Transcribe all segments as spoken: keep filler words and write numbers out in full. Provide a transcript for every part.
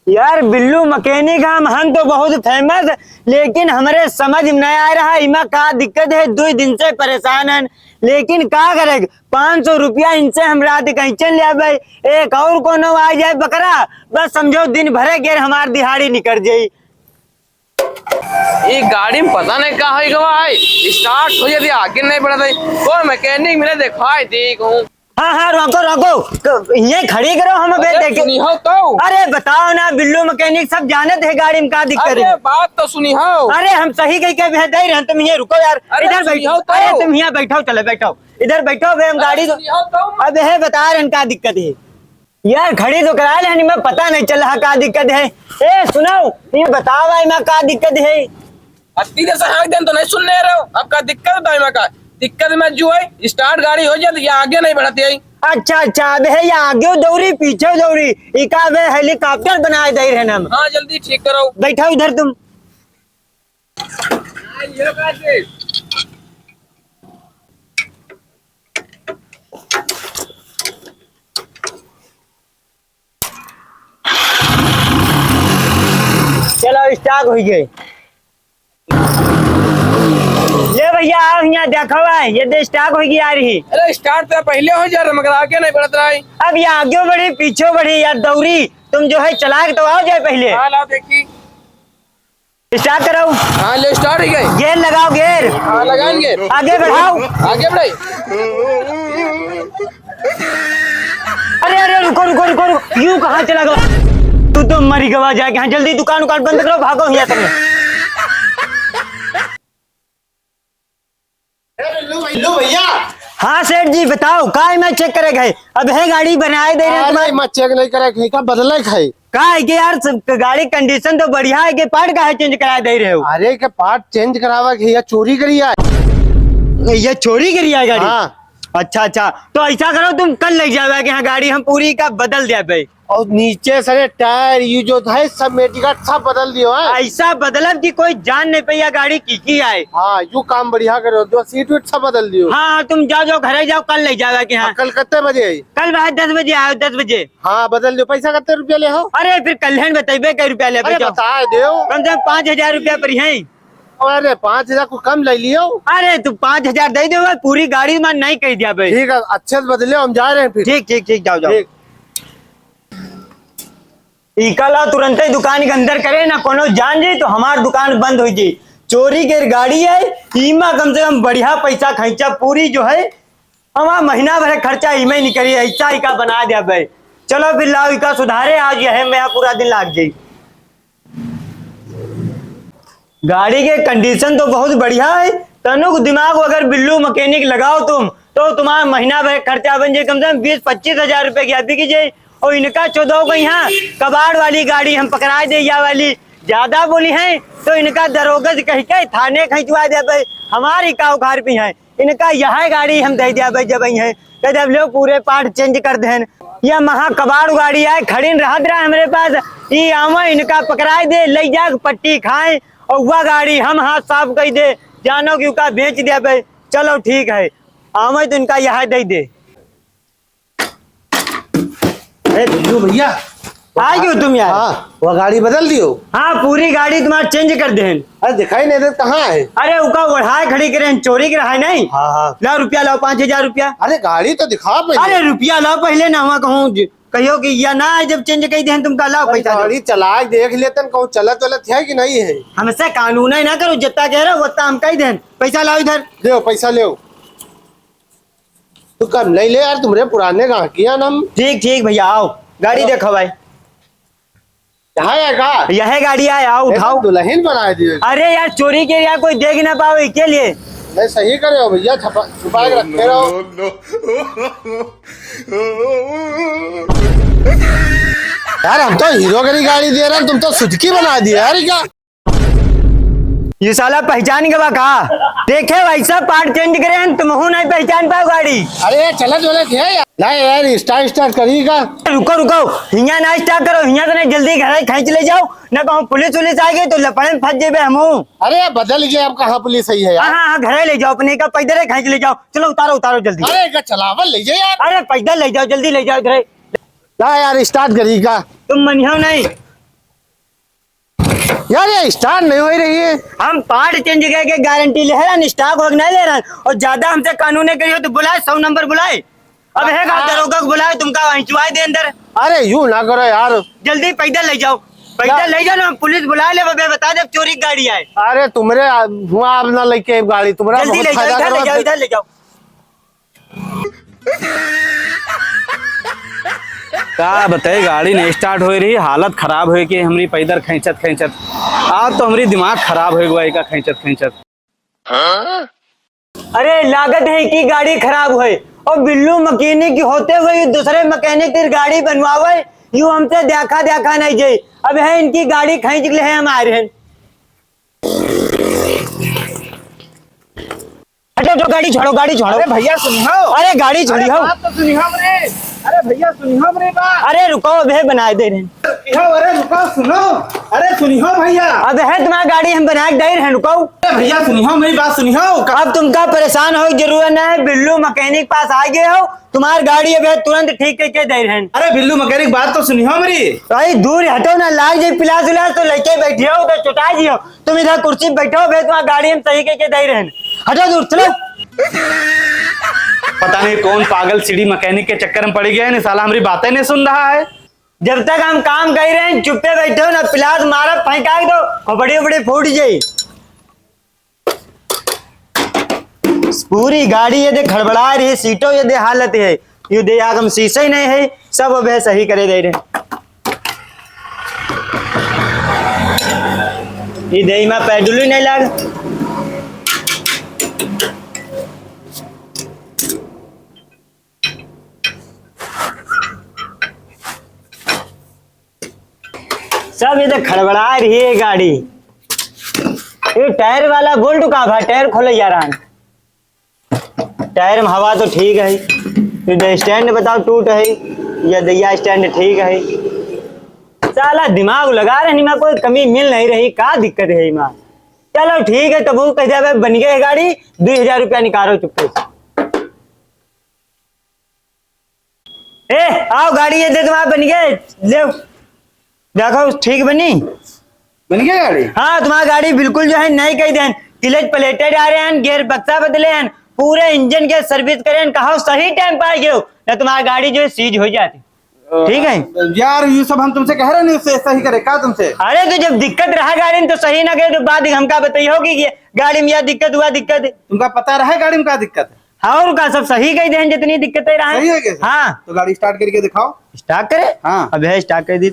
यार बिल्लू मैकेनिक, हम, हम तो बहुत फेमस, लेकिन हमरे समझ में नहीं आ रहा, इमा का दिक्कत है, दो दिन से परेशान हन। लेकिन का करे, पाँच सौ रुपया इनसे हम रात कैसे ले आवे? एक और कोनो आ जाए बकरा, बस समझो दिन भरे गेर हमार दिहाड़ी निकल जाई। ये गाड़ी में पता नहीं का हो गवा है, स्टार्ट हो जाती, आगे नहीं बढ़त है। कोई मैकेनिक मिले, दिखाई दे कहूँ। हाँ, हाँ, रोको, रोको, क-, ये खड़ी करो, हम अबे अरे, देखे। सुनी हो तो। अरे, बताओ ना, बिल्लू मैकेनिक सब जानत है गाड़ी में का दिक्कत अरे, है। बात तो सुनी हो। अरे, हम सही कही के भेज दे रहे हैं, तुम ये रुको यार, अरे, इधर सुनी बैठो। हो तो। अरे, तुम यहाँ बैठो, चले बैठो, इधर बैठो, अबे हम अरे, गाड़ी तो, सुनी हो तो। अब है बता रहे हैं का दिक्कत है। यार, खड़ी तो करा ले, हनी में पता नहीं चल रहा का दिक्कत है। ए, सुनो, ये बताओ भाई, में का दिक्कत है? अत्ती देर से हाँक देन तो नहीं सुन ले रहे हो। अब का दिक्कत बताओ, में का दिक्कत में जो है, स्टार्ट गाड़ी हो जाए तो ये आगे नहीं बढ़ती है। अच्छा, अच्छा, अब है ये आगे दौड़ी, पीछे दौड़ी, इका अब है हेलीकॉप्टर बनाए दे रहे हैं हम। हाँ, जल्दी ठीक करो। बैठो इधर तुम। चलो, स्टार्ट हो गए। ले भैया, आओ यहाँ देखो भाई, ये दे स्टार्ट हो गई आ रही। अरे, स्टार्ट तो पहले हो जा रहा, मगर आगे नहीं बढ़त रहा है। अब ये आगे बढ़ी, पीछे बढ़ी यार, दौड़ी, तुम जो है चला के तो आओ जाए पहले। हाँ, लाओ देखी। स्टार्ट करो। हाँ, ले, स्टार्ट हो गए। गेयर लगाओ, गेयर। हाँ, लगाएंगे। आगे बढ़ाओ। आगे बढ़ाई। अरे, अरे, रुको, रुको, रुको, रुको। यू कहाँ चला गवा? तू तो मरी गवा जाए। हाँ, जल्दी दुकान उकान बंद करो, भागो यहाँ से। ए, बिल्लू भै-, बिल्लू भैया। हाँ सेठ जी, बताओ, का एमा चेक करे गए? अब है गाड़ी बनाए दे रहे हैं अरे, तुम्हारे। एमा चेक नहीं करे, कहीं का बदले खाए। का है कि यार, सब गाड़ी कंडीशन तो बढ़िया है, कि पार्ट का है चेंज करा दे रहे हो? अरे, के पार्ट चेंज करावा के, या चोरी करी है। ये चोरी करी है गाड़ी? हाँ। अच्छा, अच्छा, तो ऐसा करो, तुम कल ले जावे के यहाँ गाड़ी, हम पूरी का बदल दे भाई। और नीचे से टायर, ये जो है सब मेटिका सब बदल दियो है। ऐसा बदलब कि कोई जान नहीं पाइया गाड़ी की की आए। हाँ, यू काम बढ़िया करो, जो सीट वीट सब बदल दियो। हाँ, हाँ, तुम जाओ, जाओ, घरे जाओ, कल ले जावे के यहाँ। हाँ, कल कितने बजे आई? कल भाई दस बजे आओ, दस बजे। हाँ, बदल दियो। पैसा कितने रुपया ले हो? अरे, फिर कल है न बतेबे, कई रुपया ले अरे, बचाओ। बता दो। कम से कम पाँच हजार रुपया पर है। अरे, पाँच हजार को कम ले लियो। अरे, तू पाँच हजार दे दे, पूरी गाड़ी में नहीं कह दिया भाई। ठीक है, अच्छे से बदले, हम जा रहे हैं फिर। ठीक, ठीक, ठीक, जाओ, जाओ। ठीक। इका ला तुरंते दुकान के अंदर करे ना, कोनो जान जाई तो हमार दुकान बंद हो जाई। चोरी के गाड़ी है, इमा कम से कम बढ़िया पैसा खैचा, पूरी जो है हमार महीना भर खर्चा इमे निकली, ऐसा इका बना दिया भाई। चलो फिर लाओ इका सुधारे, आज यह में पूरा दिन लाग जाई। गाड़ी के कंडीशन तो बहुत बढ़िया है, तनुक दिमाग अगर बिल्लू मैकेनिक लगाओ तुम तो तुम्हारा महीना भर खर्चा बन जाए कम से कम बीस पच्चीस हजार रुपए की अभी की जाए। और इनका चौदह को यहाँ कबाड़ वाली गाड़ी हम पकड़ा दे, या वाली ज्यादा बोली है तो इनका दरोगा से कह के थाने खिंचवा दे भाई। हमारी का उखाड़ पी है, इनका यह गाड़ी हम दे दिया भाई। जब आई है तो जब लोग पूरे पार्ट चेंज कर देन। यह महा कबाड़ गाड़ी आए, खड़ी न रहत रहा हमरे पास, ई आवे इनका पकड़ाए दे, ले जा पट्टी खाए, और वह गाड़ी हम हाथ साफ कर दे, जानो कि उका बेच दे भाई। चलो ठीक है, आवे तो इनका यह दे दे। अरे बिल्लू भैया, आ गयो तुम यार। हाँ, वह गाड़ी बदल दियो। हाँ, पूरी गाड़ी तुम्हारी चेंज कर देन। अरे दिखाई नहीं दे, कहाँ है? अरे उका ओढ़ाए खड़ी करे, चोरी के रहा है नहीं। हाँ, हाँ। लाओ रुपया, लाओ पाँच हजार रुपया। अरे गाड़ी तो दिखा पहले। अरे रुपया लाओ पहले ना, वहाँ कहूँ ज-, कहियो कि या ना आए जब चेंज कर देन तुमका, लाओ अरे पैसा दो। गाड़ी चला के देख लेतन, कहूँ चलत वलत है कि नहीं है। हमसे कानून है ना करो, जितना कह रहे हो उतना हम कह देन। पैसा लाओ इधर। ले पैसा ले। तू कम नहीं ले यार, तुम्हारे पुराने गाहकी हैं हम। ठीक, ठीक भैया, आओ, गाड़ी देखो भाई। यहाँ है का? यह गाड़ी आए, आओ, ये तो उठाओ। दुल्हन बना दियो। अरे यार, चोरी के यार कोई देख ना पावे, के लिए? नहीं, सही करे हो भैया, छुपा, छुपा के रखे रहो। यार, हम तो हीरो की गाड़ी दे रहे हैं, तुम तो सुजुकी बना दिया यार, क्या? ये साला पहचान गवा का? देखे वैसा पार्ट चेंज करे हैं, तुमहू नहीं पहचान पाओ गाड़ी। अरे चलत वलत है यार। नहीं यार, स्टार्ट स्टार्ट करी का? रुको रुको, हियाँ ना स्टार्ट करो, हियाँ तो नहीं, जल्दी घर खींच ले जाओ, ना कहूँ पुलिस उलिस आ गई तो लफड़े में फंस जेबे हमहू। अरे बदल गया, अब कहाँ पुलिस आई है यार? हाँ हाँ हाँ, घरे ले जाओ अपने का, पैदल खींच ले जाओ, चलो उतारो उतारो जल्दी। अरे का चलावल ले जाए यार। अरे पैदल ले जाओ, जल्दी ले जाओ घरे। ला यार स्टार्ट करी का? तुम मनिहो नहीं। यार, ये स्टार्ट नहीं हो रही है। हम पार्ट चेंज करके गारंटी ले रहे हैं, स्टॉक हो नहीं ले रहे हैं। और ज्यादा हमसे कानून नहीं करियो तो बुलाए, सौ नंबर बुलाए। अब है का, हाँ। दरोगा को बुलाए, तुमका वहीं चुआए दे अंदर। अरे, यूं ना करो यार। जल्दी पैदल ले जाओ, पैदल ले जाओ ना, पुलिस बुला ले, बे बता दे चोरी की गाड़ी आए। अरे, तुमरे आ-, हुआ आप ना लेके गाड़ी, तुमरा जल्दी बहुत ले जाओ, फायदा इधर ले करो। जाओ, इधर ले जाओ। का बताई, गाड़ी नहीं स्टार्ट होई रही, हालत खराब होई कि हमरी पैदल खींचत खींचत। आज तो हमरी दिमाग खराब होई गवा एका खींचत खींचत। अरे, लागत है कि गाड़ी खराब होई और बिल्लू मैकेनिक होते हुए ये दूसरे मैकेनिक की गाड़ी बनवावे, यू हमसे देखा देखा नहीं जाई। अब है इनकी गाड़ी खींच ले है हमारे। हटो, हटो, गाड़ी छोड़ो, गाड़ी छोड़ो। अरे भैया, सुनिहो। अरे, गाड़ी अरे, छोड़िहो। बात तो सुनिहो हमरे। अरे भैया, सुनिहो हमरे बात। अरे, रुको, अबे बनाए दे रहे हैं। सुनिहो, अरे रुको, सुनो। अरे सुनिहो भैया। अब है तुम्हारी गाड़ी हम बना के दे रहे हैं, रुको। अरे भैया, सुनिहो, मेरी बात सुनिहो। अब तुमका परेशान हो जरूरत ना है, बिल्लू मैकेनिक पास आ गए हो, तुम्हारी गाड़ी अब है तुरंत ठीक करके दे रहे हैं। अरे बिल्लू मैकेनिक, बात तो सुनिहो मेरी। भाई दूर हटो ना, लाग जाए पिलास उलास तो लेके बैठे हो, तो चुटा जियो। तुम इधर कुर्सी पे बैठो, बे तुम्हारी गाड़ी हम सही करके दे रहे हैं। हटो दूर, चलो। पता नहीं कौन पागल सीढ़ी मैकेनिक के चक्कर में पड़ गया है, नहीं साला हमारी बातें नहीं सुन रहा है। जब तक हम काम कर रहे हैं, चुप्पे बैठो ना, पिलास मारा, फेंका दो, खोपड़ी उपड़ी फूट जाई। पूरी गाड़ी ये दे खड़बड़ा रही है, सीटों ये दे हालत है, ये दे आग में शीशे ही नहीं है, सब अब है सही करे दे रहे। ये दे में पेडल ही नहीं लाग। सब ये तो खड़बड़ा रही है गाड़ी। ये टायर वाला बोल्ट का भा, टायर खोले जा रहा है। टायर में हवा तो ठीक है, ये दे स्टैंड बताओ टूट है या दैया स्टैंड ठीक है। साला दिमाग लगा रहे, इमा कोई कमी मिल नहीं रही, का दिक्कत है इमा? चलो ठीक है, तब वो कह दिया, "बन गए गाड़ी, दुई हजार रुपया निकालो चुप्पे से।" ए, आओ, गाड़ी ये दे, तुम्हारा बन गए, ले। देखो, ठीक बनी? बन गया गाड़ी? हाँ, तुम्हारा गाड़ी बिल्कुल जो है नई कही देन, क्लच प्लेटें डाले हैं, गियर बक्सा बदले हैं, पूरे इंजन के सर्विस करे हैं, कहा सही टाइम पे आ गए हो, ना तुम्हारा गाड़ी जो है सीज हो जाती। ठीक है? यार, ये सब हम तुमसे कह रहे नहीं, उससे सही करे का तुमसे? अरे, तो जब दिक्कत रहा गाड़ी में, तो सही ना करे, तो बाद में हमका बताइए हो कि ये गाड़ी में यह दिक्कत हुआ, दिक्कत है। तुमका पता रहा गाड़ी में का दिक्कत है? हाँ, और का सब सही कही देन, जितनी दिक्कतें रहा। सही है क्या? हाँ। तो गाड़ी स्टार्ट करके दिखाओ। स्टार्ट करे? हाँ। अब है स्टार्ट कर दी।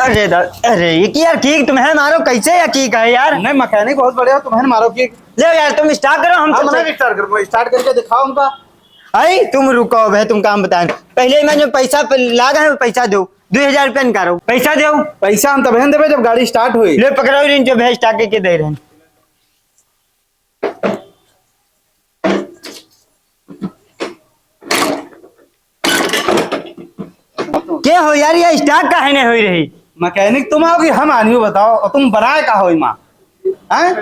अरे दा-, अरे, ये की यार, किक तुम्हें मारो, कैसे या किक है यार? नहीं, मैकेनिक बहुत बढ़िया, तुम्हें मारो किक। ले यार, तुम स्टार्ट करो, हम हाँ, चलते मैं हैं। स्टार्ट करूँ, स्टार्ट करके दिखाओ हमका। आई, तुम रुको, अब है तुम काम बताएं। पहले मैं जो पैसा पे लागा है, वो पैसा दो, दुई हजार रुपया निकालो, पैसा दो। पैसा हम तबे न देबे, जब गाड़ी स्टार्ट हुई। ले पकड़ो, रिंच जो है स्टार्ट करके दे रहे हैं। के हो यार, ये स्टार्ट काहे नहीं हो रही? मैकेनिक तुम आओ कि हम आनी हो, बताओ, और तुम बनाए का हो इमा? हैं?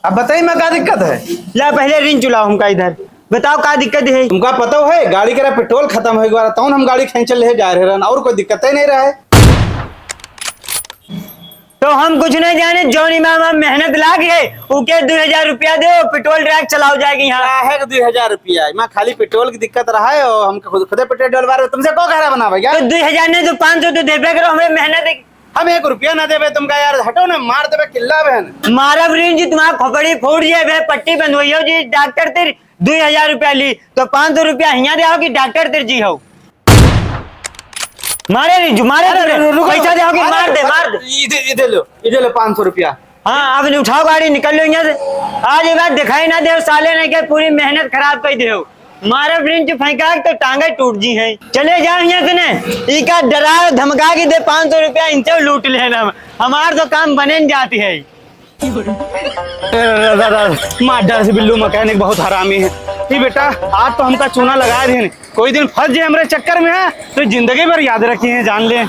अब बताइए, मैं का दिक्कत है? ला, पहले रिंच चुलाओ हमका इधर, बताओ का दिक्कत है? तुमका पता है, गाड़ी का पेट्रोल खत्म हो गया, तौन हम गाड़ी खींच ले जा रहे रहन, और कोई दिक्कत ही नहीं रहा है। तो हम कुछ नहीं जाने, जौन इमाम हम मेहनत लाग है, उके दुई हजार रुपया दो, पेट्रोल ट्रक चलाओ जाएगी यहाँ। काहे के दुई हजार रुपया? इमा खाली पेट्रोल की दिक्कत रहा है, और हम खुद, खुदे पेट्रोल डलवा रहे, तुमसे को घरा बनावे क्या? तो दुई हजार नहीं तो पाँच सौ तो देबे करो, हमें मेहनत है। हम एक रुपया ना देबे तुमका यार, हटो ना, मार देबे किल्ला बहन। मारब रिंच जी, तुम्हारा खोपड़ी फूट जाए बे, पट्टी बंधवइयो जी, डॉक्टर तेरी दुई हजार रुपया ली, तो पाँच सौ रुपया हियाँ दे आओ कि डॉक्टर तेरी जी हो? मारे रिंच, मारे अरे, तेरे। रु-, रुको, पैसा दे आओ कि रुको। मार दे, अरे, मार दे। इधर, इधर लो, इधर लो पाँच सौ रुपया। हाँ, अब उठाओ गाड़ी, निकल लो यहाँ से। आज ये बात दिखाई ना दे, साले ने के पूरी मेहनत खराब कर दे हो। मारब रिंच फेंका तो टांगे टूट जी हैं। चले जाओ यहाँ से ने। ई का डरा धमका के दे पाँच सौ रुपया, इनसे लूट लेना। हमार तो काम बने न जाती है। मार डाल से बिल्लू मैकेनिक बहुत हरामी है। ई बेटा, आज तो हमका चूना लगा दे। कोई दिन फंस जाए हमरे चक्कर में है, तो जिंदगी भर याद रखी है, जान ले।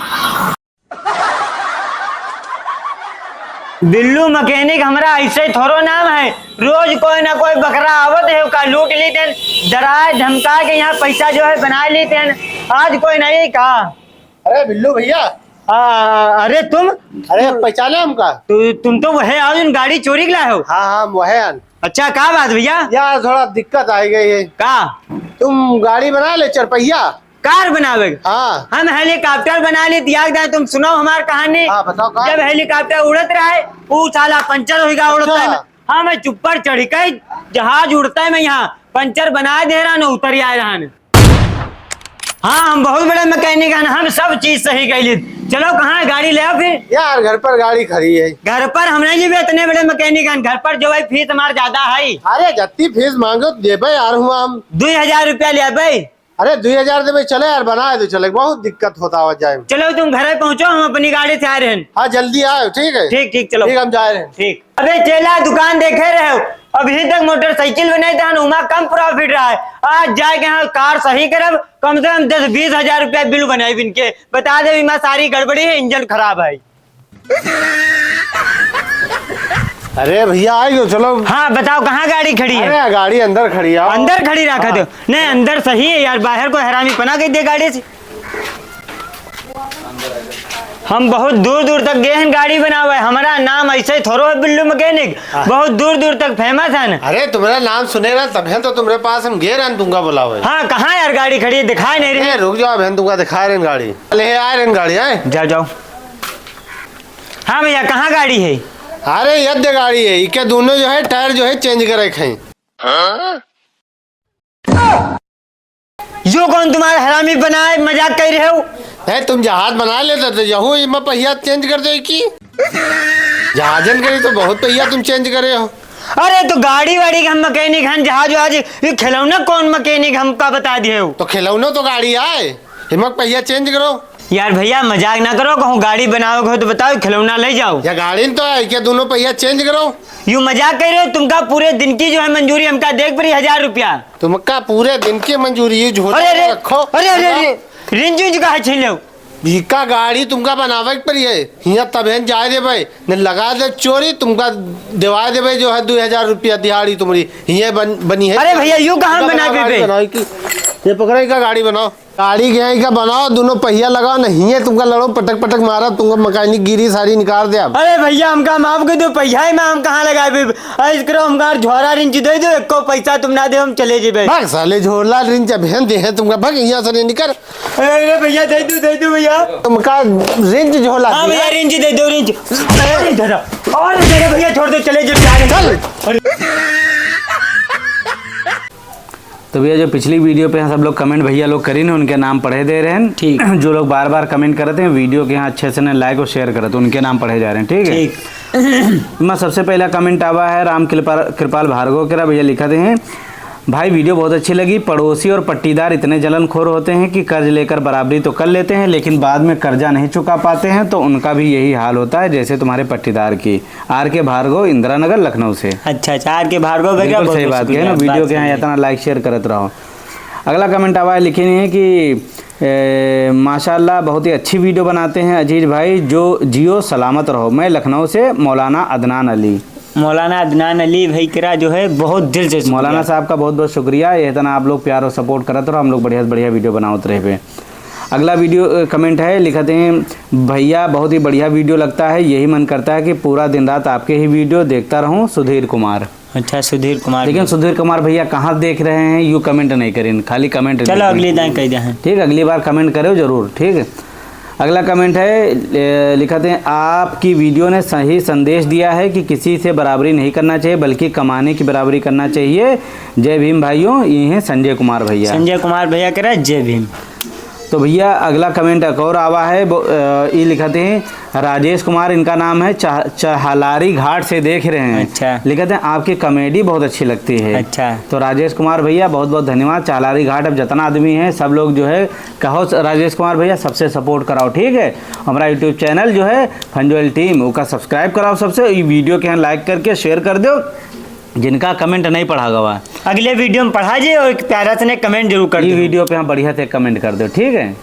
बिल्लू मैकेनिक हमरा ऐसे थोड़ो नाम है, रोज कोई ना कोई बकरा आवत है, ओका लूट लेते हैं, डराए धमका के यहाँ पैसा जो है बना लेते हैं। आज कोई नहीं का। अरे बिल्लू भैया, आ, अरे तुम? अरे, पहचाने हमका? तु-, तुम तो वह आओ, जिन गाड़ी चोरी के लाए हो। हाँ, हाँ, हम वह आन। अच्छा, का बात भैया? यार, थोड़ा दिक्कत आ गई है। का? तुम गाड़ी बना ले, चार पहिया। कार बनावे? हाँ। हम helicopter बना ले, त्याग दे। तुम सुनो हमार कहानी। हाँ, बताओ का? जब helicopter उड़त रहे, ऊ साला पंचर होइगा उड़त रहे। अच्छा। हाँ, मैं चुप्पर चढ़ी के जहाज उड़ता है, मैं यहाँ पंचर बनाए दे रहा न, उतर आए रहा न। हाँ, हम बहुत बड़े mechanic हैं, हम सब चीज सही कैली। चलो, कहाँ है गाड़ी, ले आओ फिर। यार, घर पर गाड़ी खड़ी है। घर पर हम नहीं लेबे, इतने बड़े mechanic हैं, घर पर जो है फीस हमार ज्यादा है। अरे, जत्ती फीस मांगो तो देबे यार, हुआ हम। दुई हजार रुपया लेबे। अरे, दुई हजार देबे, चले यार, बनाए दो, चले, बहुत दिक्कत होता आवा जाए में। चलो, तुम घरे पहुँचो, हम अपनी गाड़ी से आ रहे हैं। हाँ, जल्दी आओ, ठीक है? ठीक, ठीक, चलो। ठीक, हम जा रहे हैं। ठीक। अबे चेला, दुकान देखे रहे हो, अभी तक मोटरसाइकिल बनाई था, उमा कम profit रहा है। आज जाए के यहाँ कार सही करब, कम से कम दस बीस हजार रुपया बिल बनाए इनके। बता दे, इमा सारी गड़बड़ी है, इंजन खराब है। अरे भैया, आ गयो, चलो। हाँ, बताओ, कहाँ गाड़ी खड़ी है? अरे, गाड़ी अंदर खड़ी है, आओ। अंदर खड़ी रखा हाँ। दो। नहीं, अंदर सही है यार, बाहर को हरामी पना के दे गाड़ी से। हम बहुत दूर दूर तक गए हैं गाड़ी बनावे, हमारा नाम ऐसे ही थोड़ो है बिल्लू mechanic। हाँ। बहुत दूर दूर तक famous है ना। अरे, तुम्हारा नाम सुने रहा, तब है तो तुम्हारे पास हम गए रहन तुमका बुलावे। हाँ, कहाँ यार गाड़ी खड़ी है, दिखाई नहीं रही। ए, रुक जाओ बहन, तुमका दिखा रहे हैं गाड़ी। ले आ रहे हैं गाड़ी, आए। जाओ, जाओ। हाँ भैया, कहाँ गाड़ी है? अरे, यद्य गाड़ी है, इके दोनों जो है, टायर जो है, change करे के हैं। यो कौन तुम्हारा हरामी बनाए, मजाक कर रहे हो? नहीं, तुम जहाज बना लेते तो यहू इमा पहिया change कर दे की। जहाजन करी तो बहुत पहिया तुम change करे हो। अरे, तो गाड़ी वाड़ी के हम mechanic हैं, जहाज वहाज, ये खिलौना कौन mechanic हमका बता दिए हो? तो खिलौना तो गाड़ी आए, हिमक पहिया change करो। यार भैया, मजाक ना करो, कहूँ गाड़ी बनावे हो तो बताओ, खिलौना ले जाओ। या गाड़ी न तो है, क्या दोनों पहिया change करो? यू मजाक कर रहे हो? तुमका पूरे दिन की जो है मंजूरी, हमका देख पड़ी हजार रुपया। तुमका पूरे दिन की मंजूरी, ये झोला अरे, अरे, रखो। अरे, अरे, अरे, रिंच विंच का है छीन लो। इका गाड़ी तुमका बनावे के पड़ी है, हियाँ तबेन जाए देबे, न लगा दे चोरी, तुमका देवाए देबे जो है दो हजार रुपया दिहाड़ी तुम्हारी, हियाँ बन, बनी है। अरे भैया, यू कहाँ तुमका बना बनावे के गाड़ी पे? बनावे की, ये पकड़े का गाड़ी बनाओ। गाड़ी के यहाँ का बनाओ, दोनों पहिया लगाओ, नहीं है तुमका लड़ो, पटक पटक मारा, तुमका मैकेनिक गिरी सारी निकाल दे अब। अरे भैया, हमका माफ कर दो, पहिया ही में हम कहाँ लगाए बे? ऐस करो, हमका झोरा रिंच दे दो, एको पैसा तुम ना दे, हम चले जेबे। भाग साले, झोला रिंच अब हेन दे है तुमका, भाग यहाँ से निकल। अरे भैया, दे दो, दे दो भैया। तुमका रिंच झोला हाँ दिया। भैया, रिंच दे दो, रिंच। अरे धरा, अरे धरा भैया, छोड़ दो, चले जेबे। चल। अरे। तो भैया, जो पिछली video पे यहाँ सब लोग comment भैया लोग करी ने, उनके नाम पढ़े दे रहे हैं। ठीक। जो लोग बार बार comment करते हैं, video के यहाँ अच्छे से ने like और share करते, उनके नाम पढ़े जा रहे हैं, ठीक है? ठीक। मैं सबसे पहला comment आवा है राम कृपाल, कृपाल भार्गव के रा। भैया लिखा दे हैं, भाई, video बहुत अच्छी लगी। पड़ोसी और पट्टीदार इतने जलनखोर होते हैं कि कर्ज लेकर बराबरी तो कर लेते हैं, लेकिन बाद में कर्जा नहीं चुका पाते हैं, तो उनका भी यही हाल होता है जैसे तुम्हारे पट्टीदार की। आर के भार्गव, इंदिरा नगर, लखनऊ से। अच्छा, अच्छा, आर के भार्गव भैया, बिल्कुल बहुत सही बहुत बात कही ना, शुक्रिया, video बात के यहाँ सही है। इतना like share करत रहो। अगला comment आवा है, लिखे हैं कि, ए, माशाल्लाह, बहुत ही अच्छी video बनाते हैं अजीज भाई, जो जियो सलामत रहो। मैं लखनऊ से मौलाना अदनान अली। मौलाना अदनान अली भाई केरा जो है बहुत दिल से शुक्रिया। मौलाना साहब का बहुत बहुत शुक्रिया, ये इतना आप लोग प्यार और support करत रहो, हम लोग बढ़िया से बढ़िया video बनावत रहबे। अगला video, अ, comment है, लिखते हैं, भैया बहुत ही बढ़िया video लगता है, यही मन करता है कि पूरा दिन रात आपके ही video देखता रहूं, सुधीर कुमार। अच्छा, सुधीर कुमार लेकिन जी। सुधीर कुमार भैया कहाँ देख रहे हैं, यू comment नहीं करें, खाली comment चलो, लिखें। अगली दाएं कह दे हैं। ठीक, अगली बार comment करो जरूर, ठीक है। अगला comment है, ए, लिखते हैं, आपकी video ने सही संदेश दिया है कि किसी से बराबरी नहीं करना चाहिए, बल्कि कमाने की बराबरी करना चाहिए। जय भीम भाइयों, ये हैं संजय कुमार भैया। संजय कुमार भैया केरा जय भीम। तो भैया, अगला comment एक और आवा है, बो-, अ, ये लिखते हैं, राजेश कुमार इनका नाम है, चह-, चहलारी घाट से देख रहे हैं। अच्छा। लिखते हैं, आपकी comedy बहुत अच्छी लगती है। अच्छा। तो राजेश कुमार भैया, बहुत बहुत धन्यवाद। चहलारी घाट अब जितना आदमी है, सब लोग जो है, कहो स-, राजेश कुमार भैया, सबसे support कराओ, ठीक है? हमारा YouTube channel जो है, फंजोल team, ओका subscribe कराओ सबसे। ये video के यहाँ like करके share कर दो, जिनका comment नहीं पढ़ा गवा। अगले video में पढ़ा जाए और एक प्यारा से comment जरूर कर ये दो। Video पे हम बढ़िया से comment कर दो, ठीक है?